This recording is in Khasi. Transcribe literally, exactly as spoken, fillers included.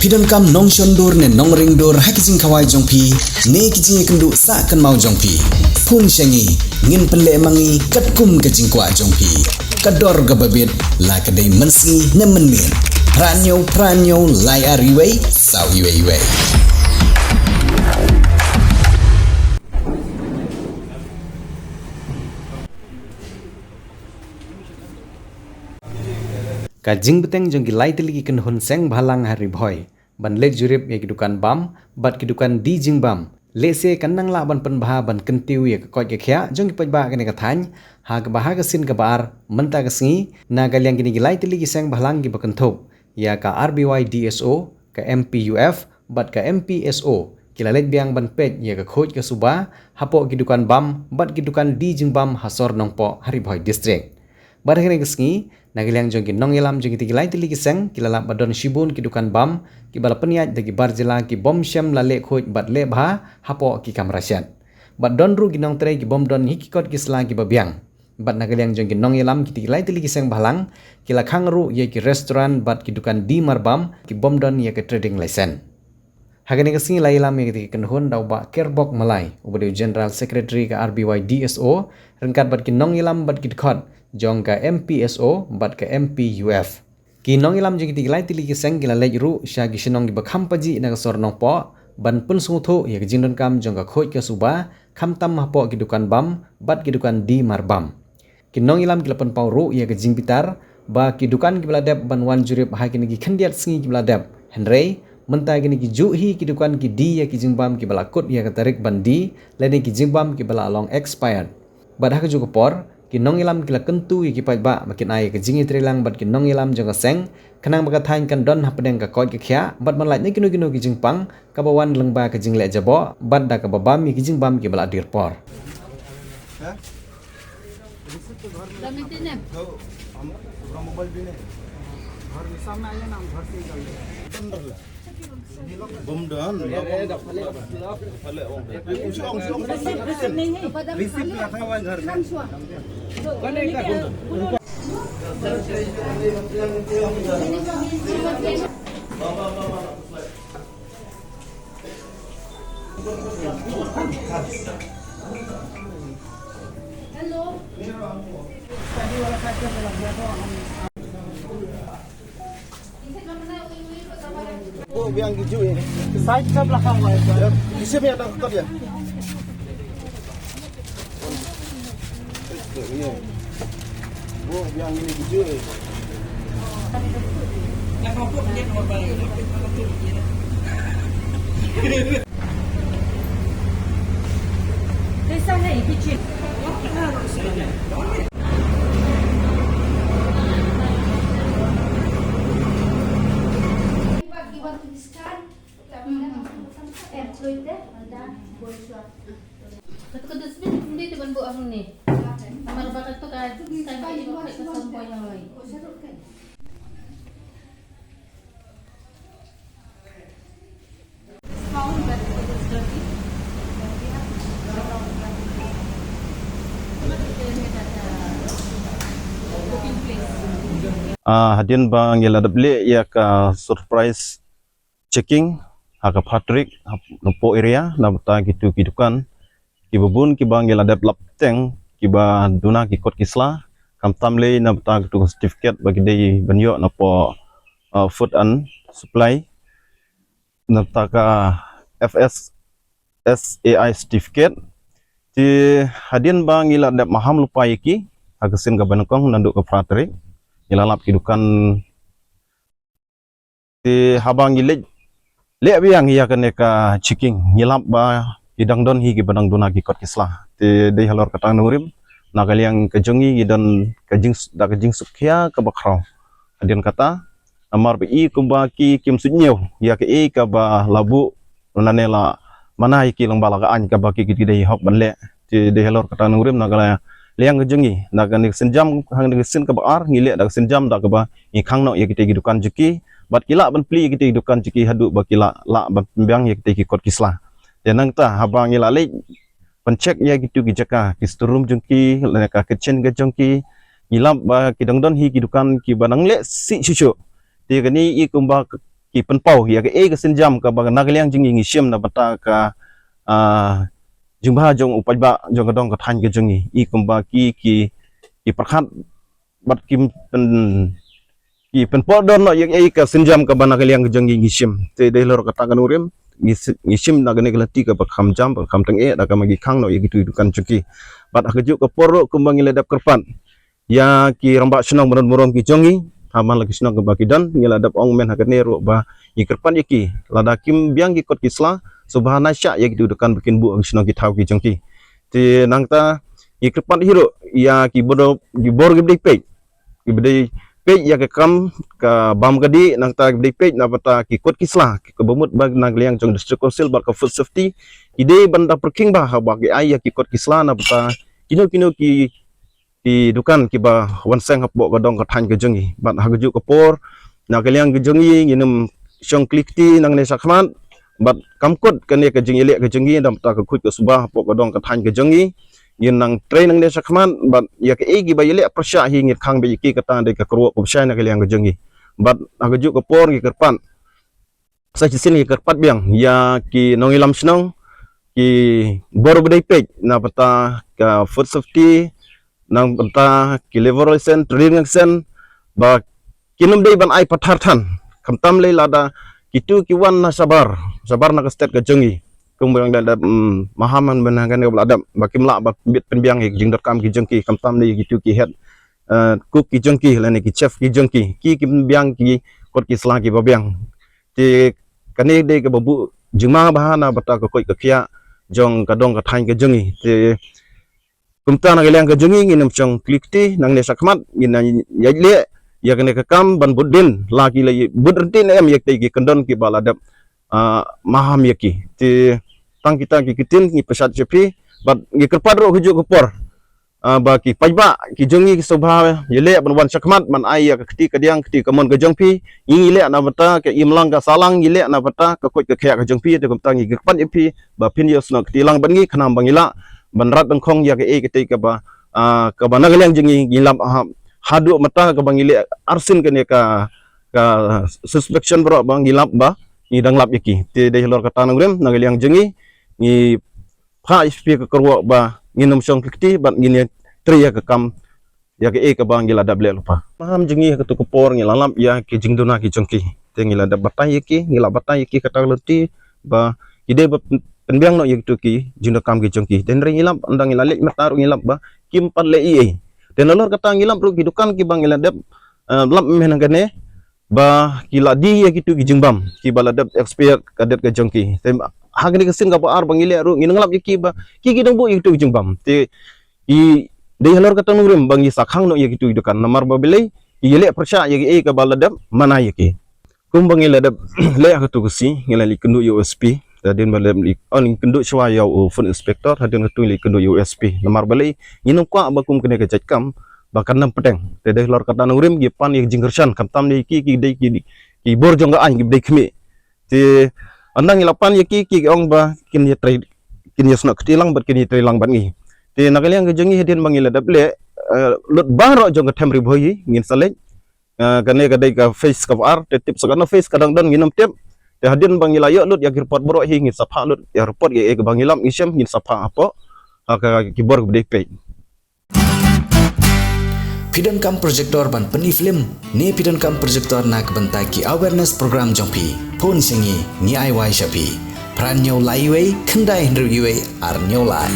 Phi donkam nongshon dur ne nongring dur ha ki jingkhawai jong phi ne ki jingïakynduh sah kynmaw jong phi? Phone sha ngi, ngin pynleh ma ngi katkum ka jingkwah jong phi. Ka dor kaba bit, la ka dei mynsngi ne mynmiet. Phra hynñiew phra hynñiew lai ar wei saw wei wei. Ka jingbteng jong ki lai tylli ki kynhun seng bhalang ha Ri Bhoi ban leit jurip ïa ki dukan bam bad ki dukan die jingbam, lehse kan nang lah ban pynbha ban kyntiew ïa ka koit ka khiah jong ki paidbah kane ka thaiñ, ha kaba ha ka sien kaba ar mynta ka sngi, na ka liang kine ki lai tylli ki seng bhalang kiba kynthup ïa ka R B Y D S O, ka M P U F bad ka M P S O, ki la leit biang ban peit ïa ka khuid ka suba hapoh ki dukan bam bad ki dukan die jingbam ha sor Nongpoh ha Ri Bhoi District. Bad ha kane ka sngi, na ka liang jong ki nongïalam jong kitei ki lai tylli ki seng, ki la lap ba don shibun ki dukan bam kiba la pynïaid da ki bar jylla kibym shym la leh khuid bad leh bha hapoh ki kamra shet. Bad don ruh ki nongtrei kibym don hi ki kot ki sla kiba biang. Bad na ka liang jong ki nongïalam kitei ki lai tylli ki seng bhalang, ki la khang ruh ïa ki restaurant bad ki dukan die marbam kibym don ïa ka trading license. Ha kane ka sngi la ïalam ïa kitei ki kynhun da u Bah Kerbok Malai, uba dei u General Secretary ka R B Y D S O, ryngkat bad ki nongïalam bad ki dkhot jong ka M P S O bad ka M P U F. Ki nongïalam jong kitei ki lai tylli ki seng ki la leit ruh sha ki shnong kiba kham pajih na ka sor Nongpoh ban pynsngewthuh ïa ka jingdonkam jong ka khuid ka suba, khamtam hapoh ki dukan bam bad ki dukan die marbam. Ki nongïalam ki la pynpaw ruh ïa ka jingbitar ba ki dukan kiba la dep ban wan jurip ha kine ki khyndiat sngi kiba la dep, hynrei mynta kine ki juh hi ki dukan ki die ïa ki jingbam kiba la kut ïa ka tarik ban die lane ki jingbam kiba la long expired. Bad ha kajuh ka por, ki nongïalam ki la kyntu ïa ki paidbah ba kin ai ïa ka jingïatreilang bad ki nongïalam jong ka seng, khnang ba ka thaiñ kan don hapdeng ka koit ka khiah bad ban lait na kino kino ki jingpang kaba wan lyngba ka jingleh jaboh bad da kaba bam ïa ki jingbam kiba la dier por. वो भी आगे जो है। साइड सब रखा हुआ है सर। पीछे भी अटक कर दिया। ये। वो भी आगे जो है। कैसा है किचन? Kata ka dustbin hindi te ban buh hangne. Amar ba kata ka stan ka iba ka samboi hoi. Ah, hadien ba ngi la dep leh ïa ka surprise checking ha ka Patrick, ha Nongpoh area, na bynta kitu ki dukan kiba bun kiba ngi la dep lap teng kiba duna ki kot ki sla, khamtam lei na bynta kitu ki certificate ba ki dei ban ïoh na poh, uh, Food and Supply, na bynta ka F S S A I certificate. Te hadien ba ngi la dep maham lypa ïa ki ha ka sien kaba nyngkong naduh ka phra tarik, ngi la lap ki dukan. Te haba ngi leit leh biang ïa kane ka checking, ngi lap ba ki dang don hi kiba dang duna ki kot ki sla. Te dei halor kata nongrim, na ka liang ka jong ngi ngi don ka jing, da ka jingsuk khia kaba khraw. Hadien kata, namar ba i kumba ki kim suidñiew ïa kaei kaba la buh, lane la mana ïa ki lyngba la ka aiñ kaba ki, ki dei hok ban leh. Te dei halor kata nongrim, na ka liang ka jong ngi, na kane ka sienjam, ha kane ka sien kaba ar, ngi leh da ka sienjam da kaba ngi khang noh ïa kitei ki dukan jong ki, bad ki lah ban plie ïa kitei ki dukan jong ki haduh ba ki lah, lah ban pynbiang ïa kitei ki kot ki sla. Te nangta haba ngi la leit ban check ïa kitu ki jaka, ki storeroom jong ki, lane ka kitchen ka jong ki, ngi lap ba ki dang don hi ki dukan kiba dang leh sih shuh shuh. Te kane i kumba ki pynpaw ïa kaei ka sienjam kaba na ka liang jong ngi ngi shim na bynta ka, ah, jingbha jong u paidbah jong ka dong ka thaiñ ka jong ngi. I kumba ki, ki, ki pyrkhat bad ki pyn, ki pynpaw don noh ïa kaei ka sienjam kaba na ka liang ka jong ngi ngi shim. Te dei halor kata ka nongrim ngi si-, ngi shim na kane ka lynti kaba kham jam, kaba kham tyngeh, da kaba ngi khang noh ïa kitu ki dukan jong ki. Bad ha kajuh ka por ruh kumba ngi la dep kyrpad ïa ki rangbah shnong ban don burom ki jong ngi ha man la ki shnong kaba ki don, ngi la dep ong mynta ha kane ruh ba ngi kyrpad ïa ki, lada kim biang ki kot ki sla, sngewbha na shah ïa kitu ki dukan ba kin buh ha ki shnong ki thaw ki jong ki. Te nangta ngi kyrpad hi ruh ïa ki bor, ki bor kiba dei peit, kiba dei peit ïa ka kam ka bam ka dih, nangta kiba dei peit na bynta ki kot ki sla, kaba mut ba na ka liang jong District Council bad ka Food Safety ki dei ban da pyrkhing bha haba ki ai ïa ki kot ki sla na bynta kino kino ki, ki dukan kiba wan seng hapoh ka dong ka thaiñ ka jong ngi. Bad ha kajuh ka por na ka liang ka jong ngi ngin ym shong kli kti nangne shakhmat, bad kam kut kane ka jingïaleh ka jong ngi na bynta ka khuid ka suba hapoh ka dong ka thaiñ ka jong ngi. Ngin nang trei nangne shakhmat bad ïa kaei kiba ïaleh pyrshah hi ngin khang beit ïa ki, kata dei ka kyrwoh kaba shai na ka liang ka jong ngi. Bad ha kajuh ka por ngi kyrpad sa shisien ngi kyrpad biang ïa ki nongïalam shnong, ki bor ba dei peit na bynta ka Food Safety, na bynta ki Labour License, Trading License, ba kin ym dei ban ai pathar than. Khamtam lei lada kitu ki wan na shabar, shabar na ka state ka jong ngi, kumba la dep, mm, maham mynta kane ba la dep, ba kim lah ba bit pynbiang ïa ki jingdonkam ki jong ki, khamtam lei kitu ki head, eh, cook ki jong ki lane ki chef ki jong ki, ki, kim biang ki kot ki sla kiba biang. Te kane dei kaba buh jingma bha na bynta ka koit ka khiah jong ka dong ka thaiñ ka jong ngi. Te kumta na ka liang ka jong ngi ngin ym shong kli kti nangne shakhmat, ngin ïaid leh ïa kane ka kam ban bud dien, la ki la bud ryntih ne em ïa kita ki kyndon kiba la dep, ah, maham ïa ki. Te tang kita ki ktien ngi pynshad sha phi bad ngi kyrpad ruh ha kajuh ka por, ah, ba ki paidbah ki jong ngi ki sngewbha ïaleh ban wan shakhmat ban ai ïa ka kti kadiang, kti kamon ka jong phi. Ngi ngi leh na bynta ka imlang ka sahlang, ngi leh na bynta ka koit ka khiah ka jong phi. Te kumta ngi kyrpad ïa phi ba phin ïasnoh kti lang bad ngi khnang ba ngi lah ban rat dyngkhong ïa kaei kata kaba, ah, kaba na ka liang jong ngi ngi lap, ah, haduh mynta kaba ngi leh arsien kane ka, ka inspection baroh ba ngi lap ba ngi dang lap ïa ki. Te dei halor kata nongrim na ka liang jong ngi ngi phah ïa phi ka kyrwoh ba ngin ym shong kti bad ngin ïatrei ïa ka kam ïa kaei kaba ngi la dep leh lypa. Maham jong ngi ha katu ka por ngi la lap ïa ki jingduna ki jong ki. Te ngi la dep batai ïa ki, ngi la batai ïa ki kata ka lynti ba ki dei ba pyn-, pynbiang noh ïa kitu ki jingdonkam ki jong ki. Te hynrei ngi lap, ynda ngi la leit mynta ruh ngi lap ba kim pat leh ei ei. Te nalor kata ngi lap ruh ki dukan kiba ngi la dep, eh, lap mynta kane ba ki la die ïa kitu ki jingbam kiba la dep expire ka date ka jong ki. Te ha kane ka sien kaba ar ba ngi leh ruh ngin ym lap ïa ki ba ki, ki dang buh ïa kitu ki jingbam. Te ki dei halor kata nongrim ba ngi sa khang noh ïa kitu ki dukan namar ba balei ki ïaleh pyrshah ïa kaei kaba la dep mana ïa ki. Kumba ngi la dep leh ha katu ka sngi ngi la leit kynduh ïa u S P. Hadien ba la leit, oh, ngi kynduh shuwa ïa u Food Inspector, hadien katu ngi leit kynduh ïa u S P. Namar balei ngin ym kwah ba kum kane ka jait kam ba kan ym pdeng. Te dei halor kata nongrim ngi pan ïa ka jingkyrshan, khamtam dei ki, ki dei ki, ki bor jong ka aiñ kiba dei khmih. Te ynda ngi la pan ïa ki, ki ong ba kin ïatrei, kin ïasnoh kti lang bad kin ïatrei lang bad ngi. Te na ka liang ka jong ngi hadien ba ngi la dep leh, eh, lut baroh jong ka them Ri Bhoi hi ngin sa leit. Eh, kane ka dei ka phase kaba ar, te tip sa katno phase ka dang don ngin ym tip. Te hadien ba ngi la ïoh lut ïa ki report baroh hi ngin sa phah lut ïa report ïa kaei kaba ngi lap ngi shem ngin sa phah hapoh, ha ka, ki bor kiba dei peit. Phi donkam projector ban pyni film ne phi donkam projector na ka bynta ki awareness program jong phi? Phone sha ngi, ngi ai wai sha phi. Phra hynñiew lai wei, khyndai hynriew wei, ar hynñiew lai.